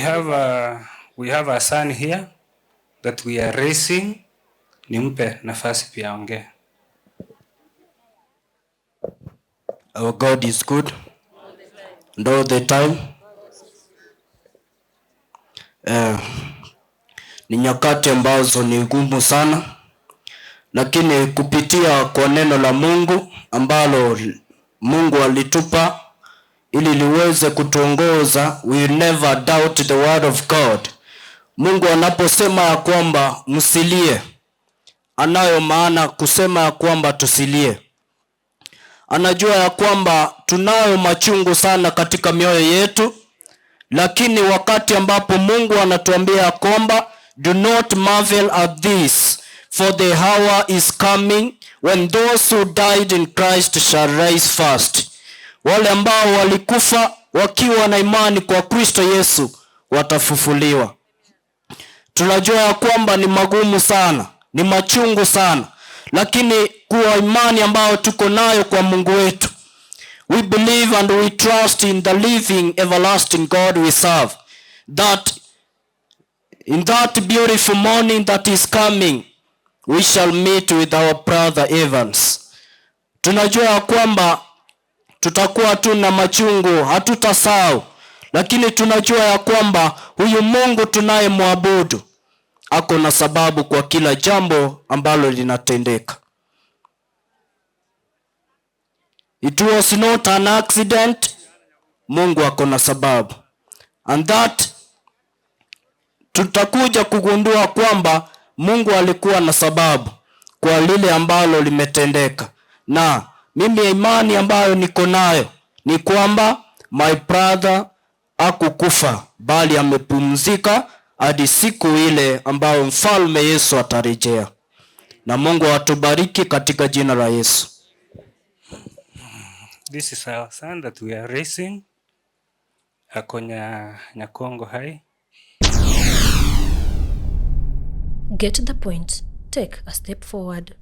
We have a son here that we are raising. Nimpe nafasi pia aongee. Our God is good and all the time. Ni nyakati ambazo ni ngumu sana, lakini kupitia kwa neno la Mungu ambalo Mungu alitupa ili liweze kutuongoza, we never doubt the word of God. Mungu anaposema ya kwamba msilie, anayo maana kusema ya kwamba tusilie. Anajua ya kwamba tunayo machungu sana katika mioyo yetu, lakini wakati ambapo Mungu anatuambia ya kwamba do not marvel at this, for the hour is coming when those who died in Christ shall rise first. Wale ambao walikufa wakiwa na imani kwa Kristo Yesu watafufuliwa. Tunajua ya kwamba ni magumu sana, ni machungu sana, lakini kwa imani ambayo tuko nayo kwa Mungu wetu, we believe and we trust in the living everlasting God we serve, that in that beautiful morning that is coming we shall meet with our brother Evans. Tunajua ya kwamba tutakuwa tu na machungu, hatutasahau, lakini tunajua ya kwamba huyu Mungu tunayemwabudu ako na sababu kwa kila jambo ambalo linatendeka. It was not an accident. Mungu ako na sababu, and that tutakuja kugundua kwamba Mungu alikuwa na sababu kwa lile ambalo limetendeka. Na mimi imani ambayo niko nayo ni kwamba my brother hakukufa, bali amepumzika hadi siku ile ambayo mfalme Yesu atarejea. Na Mungu atubariki katika jina la Yesu. This is our son that we are raising. Ako Nyakongo High. Get the point. Take a step forward.